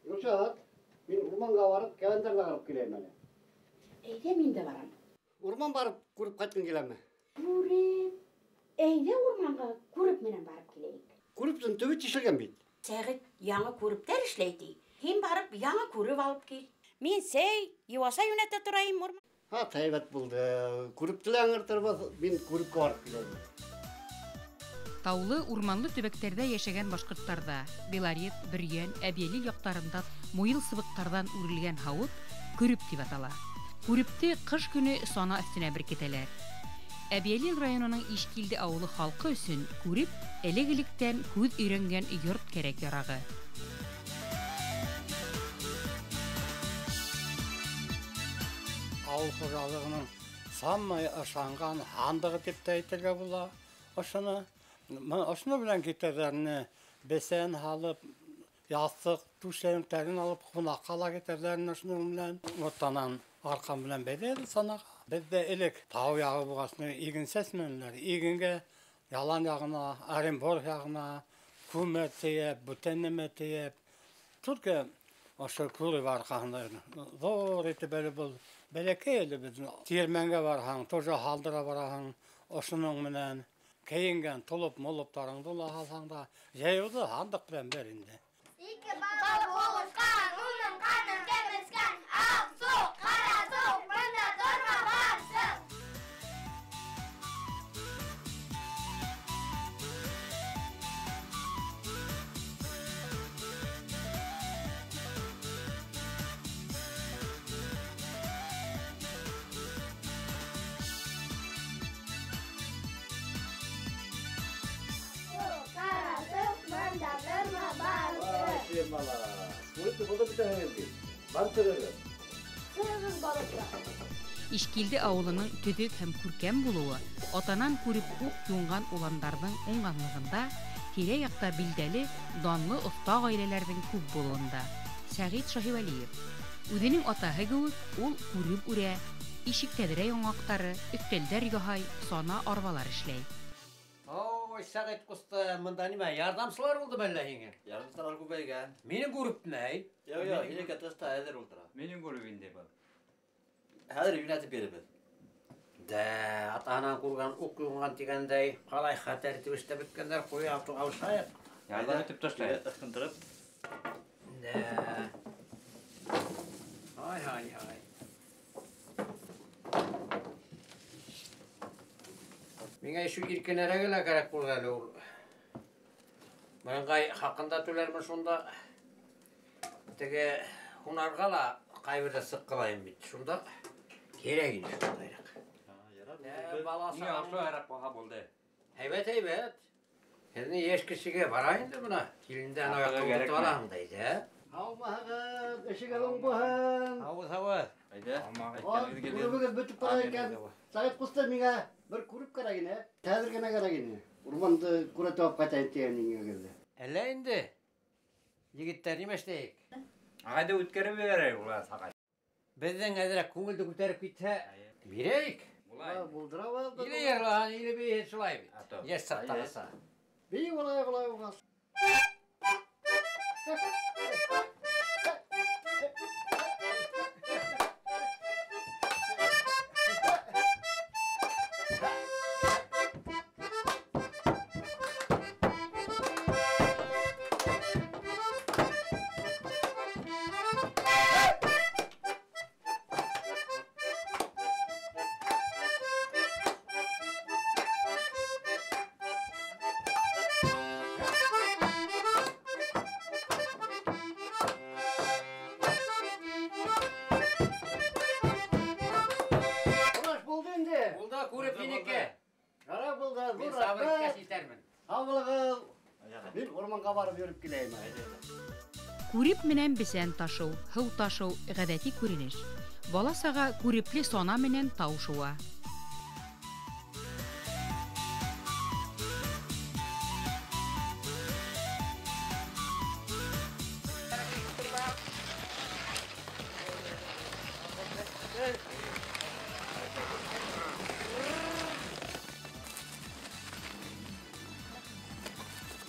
Гөлшат, мин урманға барып, кәләндәрҙе ҡарап киләйем әле. Әйҙә, мин дә барам. Урман барып күреп ҡайтҡың киләме? Күреп. Әйҙә урманға күреп менән барып киләйек. Күрептең төбө тишелгән бит. Сәғит яңы күрептәр эшләй ти. Һин барып яңы күреп алып кил. Мин сәй, йыуаса йүнәтә торайым урман. Ха, һәйбәт булды. Күрепте лә аңғартырбыҙ, мин күрепкә барып киләйем. Таулы, урманлы төбәктәрҙә йәшәгән башҡорттарҙа Белорет, Бөрйән, Әбйәлил яҡтарында муйыл сыбыҡтарҙан үрелгән һауыт көрөп тип атала. Күрепте ҡыш көнө сана өҫтөнә беркетәләр. Әбйәлил районының Ишкилде ауылы халҡы өсөн күреп элек-электән күҙ өйрәнгән йорт кәрәк-ярағы. Ауыл хужалығының самай ышанған һандығы тип тә әйтергә була. Ошоно Ошоно менән китерҙәрне бесән һалып, яҫтыҡ, түшәмдәрен алып, ҡунаҡҡа ла китерҙәрне ошоноң менән. Оттанан арҡан менән бәйләйҙе санаға. Беҙҙә элек тау яғы булғас, иген сәсмәнеләр. Игенгә ялан яғына, Оренбург яғына күмер тейәп, бүтән нәмә тейәп. Только ошо күреп арҡаһында ҙур итеп әле был бәләкәй әле беҙ тирмәнгә барһаң, тоже һалдыра бараһың ошоноң менән. Кейенгән толоп-молоптарыңды ла һалһаң да, йәйеүҙе һандыҡ менән бер инде. Ике балыҡ һуғышҡан, уның ҡанын кем эскән? Аҡ сыу, ҡара сыу, бында торма барсыҡ. Ишкилде ауылының төҙөк һәм күркәм булыуы атанан күреп уҡ юнған уландарҙың уңғанлығында, тирә-яҡта билдәле, данлы оҫта ғаиләләрҙең күп булыуында. Сәғит Шаһивәлиев үҙенең атаһы кеүек ул күреп үрә, ишек тәҙрә яңаҡтары, өҫтәлдәр яһай, сана арбалар эшләй. Ой, Сәғит ҡусты, мында нимә, ярҙамсылар булдымы әллә һиңә? Ярҙамсылар күбәйгән. Минең күрепме, әй? Юҡ, юҡ, һинеке тышта әҙер ултыра. Минең күреп инде был. Хәҙер йүнәтеп бирербеҙ. Дә, атаһынан күргән уҡ юнған тигәндәй, ҡалай хәтәр итеп эшләп бөткәндәр, ҡуя алышайыҡ. Ярҙам итеп ташлайыҡ. Ышҡындырып. Дә. Ай, ай, ай. Миңә еще иркенәрәге лә кәрәк булды әле ул. Быныңғай хаҡында түләрмен шунда. Теге һунарға ла ҡайберҙә сыҡҡылайым бит. Шунда кәрәк ине шундайыраҡ. Баласы Миңә ошо булһа булды. Һәйбәт, һәйбәт. Һеҙҙең йәш кешегә бара инде бына. Килендән Артығы аяҡ кәрәкме? бараһың да инде, ә? Һаумыһығыҙ, эшегеҙ уң булһын. Һаубыҙ, һаубыҙ. Әйҙә. Күребегеҙ бөтөп бара икән. Сәғит ҡусты, миңә бер күреп кәрәк ине. Хәҙер генә кәрәк ине. Урманды күрәтеп алып ҡайтайым тигән еңгәгеҙҙе. Әллә инде. Егеттәр, нимә эшләйек? Ағайҙы үткәреп ебәрәйек улар сағай. Беҙҙең әҙерәк күңелде күтәреп китһә, бирәйек. Булай. Булдырабыҙ. Или йырлаһын, или бейһен, шулай бит. Ато. Йәш саҡтағыса. Бейе улай, улай булғас. Күреп менән бесән ташыу, һыу ташыу ғәҙәти күренеш. Бала саға күрепле сана менән тау шыуа.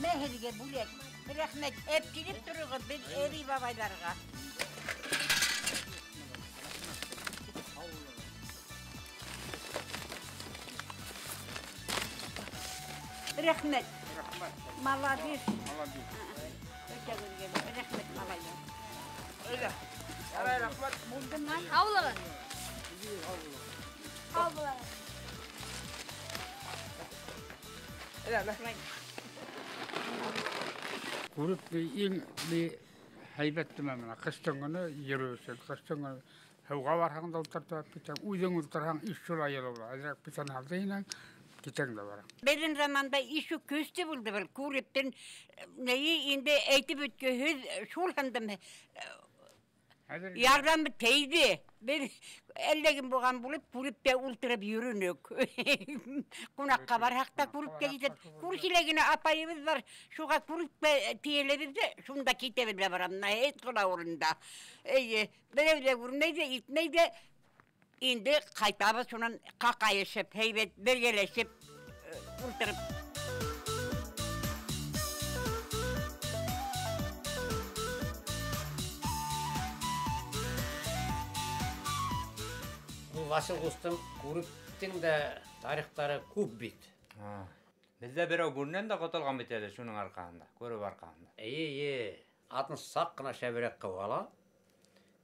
Мә һеҙгә бүләк. Рәхмәт, әп килеп тороғоҙ беҙ әбей бабайларға. Рәхмәт. Молодец. Молодец. Рәхмәт, малайҙар. Әйҙә. Ярай, рәхмәт. Булдымы? Һаулығыҙ. Һаулығыҙ. Әйҙә, Күреп иң һәйбәт нәмә менә ҡыштың көнө йөрөү өсөн, ҡыштың көнө һыуға барһаң да ултыртып китәң, үҙең ултырһаң иш шулай йылы була. Әҙерәк бесән һалды инең, китәң дә бара. Беҙҙең заманда ишеү көслө булды был. Күрептең нәйе инде әйтеп үткәнһеҙ шул һандым. Ярҙам тейҙе. Беҙ әллә кем булған булып, күреп тә ултырып йөрөнөк. Ҡунаҡҡа барһаҡ та күреп тә китеп, күршелә генә апайыбыҙ бар, шуға күреп тә тейәләбеҙ ҙә, шунда китәбеҙ ҙә барам, һис ҡына урында. Эйе, берәү ҙә күрмәй ҙә, итмәй ҙә, инде ҡайтабыҙ шунан ҡаҡайышып, һәйбәт бергәләшеп ултырып. Васил ҡустың күректең дә тарихтары күп бит. Беҙҙә берәү бүренән дә ҡотолған бит әле шуның арҡаһында, күреп арҡаһында. Эйе, эйе. Атын саҡ ҡына шәберәк ҡыуып ала.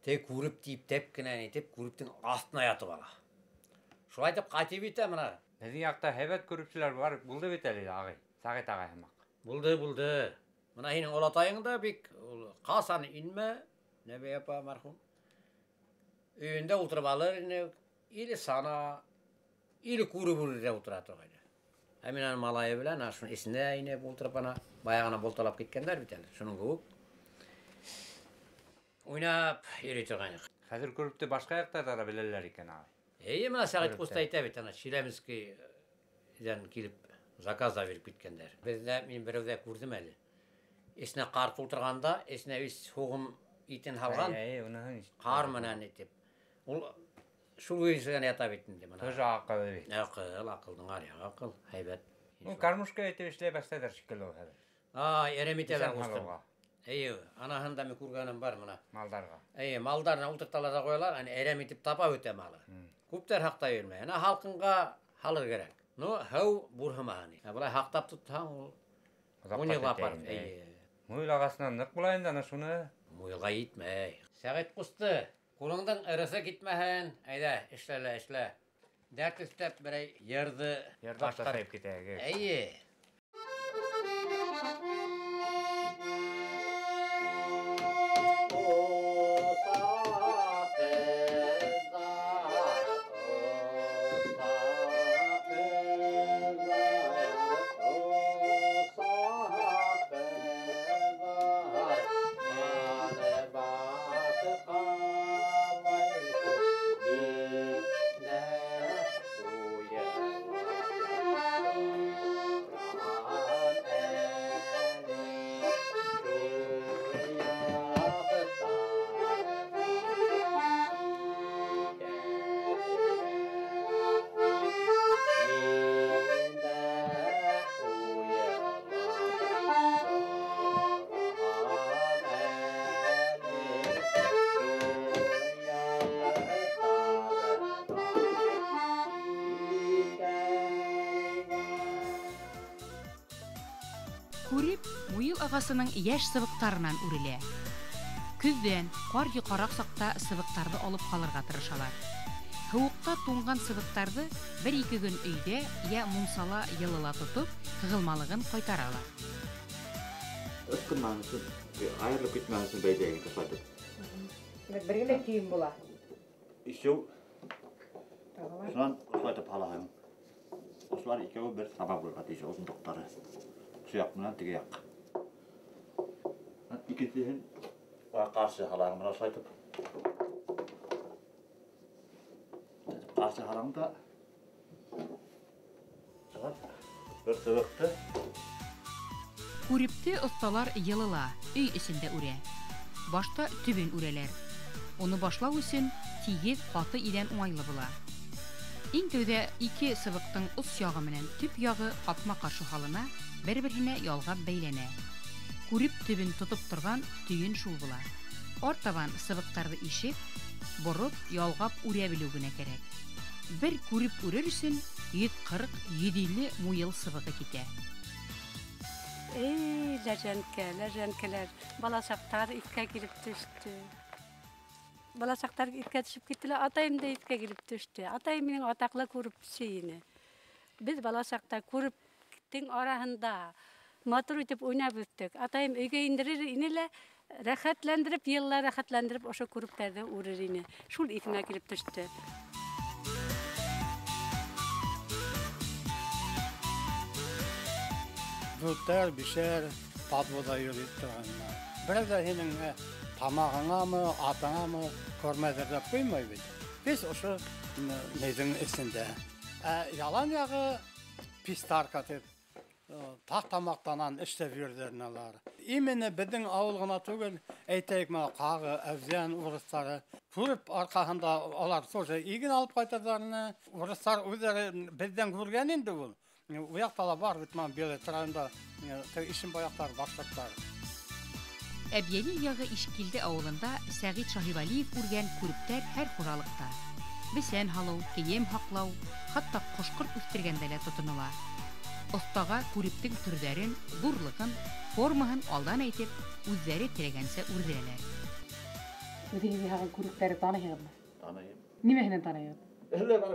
Тек күреп тиеп тәп кенә итеп, күректең аҫтына ятып ала. Шулай итеп ҡайтып етә бына. Беҙҙең яҡта һәйбәт күрепселәр бар, булды бит әле ағай, Сәғит ағай һымаҡ. Булды, булды. Бына һинең олатайың да бик ул ҡасан инмә, Нәбиә апа мәрхүм. Өйөндә ултырып алыр ине, или сана, или күреп үрҙә ултыра торғайны. Ә мин аның малайы белән ана шуның эсенә инеп ултырып ана баяғына болталап киткәндәр бит әле, шуның кеүек. Уйнап йөрөй торғайныҡ. Хәҙер күрепте башҡа яҡтарҙа ла беләләр икән ағай. Эйе, бына Сәғит ҡусты әйтә бит, ана Челябинскийҙән килеп заказ да биреп киткәндәр. Беҙҙә мин берәүҙә күрҙем әле. Эсенә ҡар тултырғанда, эсенә өс һуғым итен һалған. Эйе, уныһын ҡар менән итеп. Ул шул буйынса генә ята бит инде бына. Тоже аҡыл бит. Аҡыл, аҡылдың аръяғы аҡыл, һәйбәт. Ул кормушка итеп эшләй башлайҙар шикелле ул хәҙер. Ай, әрәм итәләр Бесән ҡустым. һалыуға. Эйе, анаһын да мин күргәнем бар бына. Малдарға. Эйе, малдарына ултырталар да ҡуялар, аны әрәм итеп тапап үтә малы. Күптәр һаҡтай йөрөмәй. Ана һалҡынға һалыр кәрәк. Ну, һыу бурһымаһын. Ә былай һаҡтап тотһаң, ул Оҙаҡ ун йылға китә апарыр. инде. Эйе. Муйыл ағасынан ныҡ була инде ана шуны. Муйылға етмәй. Сәғит ҡусты, ҡулыңдың ырыҫы китмәһен. Әйҙә, эшлә лә, эшлә. Дәрт өҫтәп берәй йырҙы Йырҙап башҡар. ташлап китәйек. Эйе. Күреп, муйыл ағасының йәш сыбыҡтарынан үрелә. Көҙҙән ҡар йоҡараҡ саҡта сыбыҡтарҙы алып ҡалырға тырышалар. Һыуыҡта туңған сыбыҡтарҙы бер-ике көн өйҙә йә мунсала йылыла тотоп, һығылмалығын ҡайтаралар. Ысҡынмаһын өсөн, айырылып китмәһен өсөн бәйләйек ташлайтып. Бер генә кейем була. Ишеү. Шунан ошолайтып һалаһың. Ошолар икәүе бер саба булырға тейеш, оҙонлоҡтары. Ошо яҡ менән теге яҡ. Икенсеһен ҡаршы һалаһың, бына ошолайтып. Ҡаршы һалаһың да бер сыбыҡты. Күрепте оҫталар йылыла, өй эсендә үрә. Башта төбөн үрәләр. Уны башлау өсөн тигеҙ, ҡаты иҙән уңайлы була. Иң тәүҙә ике сыбыҡтың ос яғы менән төп яғы ҡапма-ҡаршы һалына, бер-береһенә ялғап бәйләнә. Күреп төбөн тотоп торған төйөн шул була. Артабан сыбыҡтарҙы ишеп, бороп, ялғап үрә белеү генә кәрәк. Бер күреп үрер өсөн 140-150 муйыл сыбығы китә. Эй, ләжәнкә, ләжәнкәләр, баласаҡтар иҫкә килеп төштө. Баласаҡтар иҫкә төшөп китте лә, атайым да иҫкә килеп төштө. Атайым минең атаҡлы күрепсе ине. Беҙ баласаҡта күректең араһында матур итеп уйнап үҫтек. Атайым өйгә индерер ине лә, рәхәтләндереп, йыллар рәхәтләндереп ошо күректәрҙе үрер ине. Шул иҫемә килеп төштө. Дүртәр, бишәр подвода йөрөй торғандар. Берәү ҙә һинең тамағыңамы, атыңамы күрмәйҙәр ҙә ҡуймай бит. Беҙ ошо нейҙең эсендә. Ә ялан яғы пистарка тип таҡ тамаҡтанан эшләп йөрөйҙәр алар. Именно беҙҙең ауыл ғына түгел, әйтәйек, мына Ҡағы, Әвзән урыҫтары күреп арҡаһында алар тоже иген алып ҡайтырҙар. Урыҫтар үҙҙәре беҙҙән күргән инде ул. У яҡта ла бар бит, мына Белый районда Ишембай яҡтары, башҡорттар. Әбйәлил яғы Ишкилде ауылында Сәғит Шаһивәлиев үргән күректәр һәр хужалыҡта. Бесән һалыу, кейем һаҡлау, хатта ҡош-ҡорт үҫтергәндә лә тотонола. Оҫтаға күректең төрҙәрен, ҙурлығын, формаһын алдан әйтеп, үҙҙәре теләгәнсә үрҙерәләр. Үҙегеҙ яһаған күректәрҙе таныйһығыҙмы? Таныйым. Нимәһенән таныйһығыҙ? Әллә бар,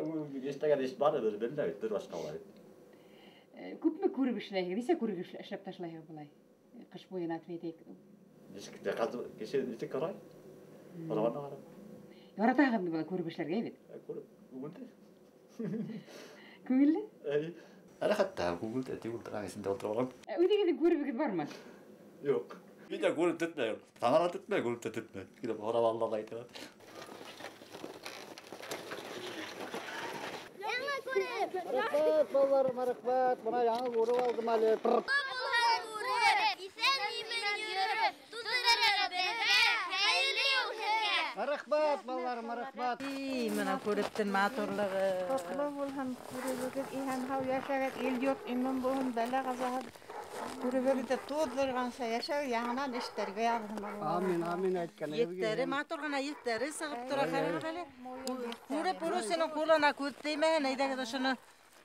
эшләгән эш бар, белмәйем бит, бер башҡа улай. Күпме күреп эшләйһегеҙ? Нисә күреп эшләп ташлайһығыҙ былай? Ҡыш буйына тип әйтәйек. Нисек кеше нисек ҡарай? Ҡарағанда ҡарай. Яратаһығыҙмы былай күреп эшләргә бит? Күреп, күңелде. Күңелле? Эйе. Рәхәт тә, күңелде, тик ултырған эсендә ултырып алам. Үҙегеҙҙең күребегеҙ бармы? Юҡ. Мин дә күреп тотмайым. Тамара тотмай, күреп тә тотмай. Килеп һорап алла да әйтә. Яңы күреп. Рәхмәт, балаларым, рәхмәт. Бына яңы күреп алдым әле. Күреп, иҫән-имен йөрөп, туҙҙырыр беҙгә, хәйерле юл һеҙгә. Рәхмәт, балаларым, рәхмәт. Эй, мына күректең матурлығы. Ҡотло булһын, күребегеҙ иһән-һау йәшәгеҙ, ил-йорт имен булһын, бәлә-ҡазаһыҙ. Күребегеҙҙе туҙҙырғанса йәшәгеҙ, яңынан эштәргә яҙһын. Амин, амин әйткәнегеҙгә. Еттәре матур ғына, еттәре сығып тора, ҡарағыҙ әле. Күреп үреүсенең ҡулына күҙ теймәһен, әйҙәгеҙ ошоно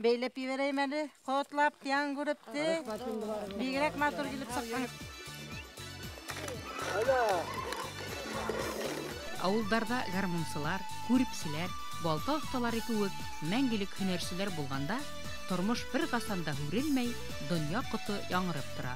бәйләп ебәрәйем әле. Ҡотлап, яңы күрепте. Бигерәк матур килеп сыҡҡан. Ауылдарҙа гармунсылар, күрепселәр, балта оҫталары кеүек мәңгелек һөнәрселәр булғанда, тормош бер ҡасан да һүрелмәй, донъя ҡото яңырып тора.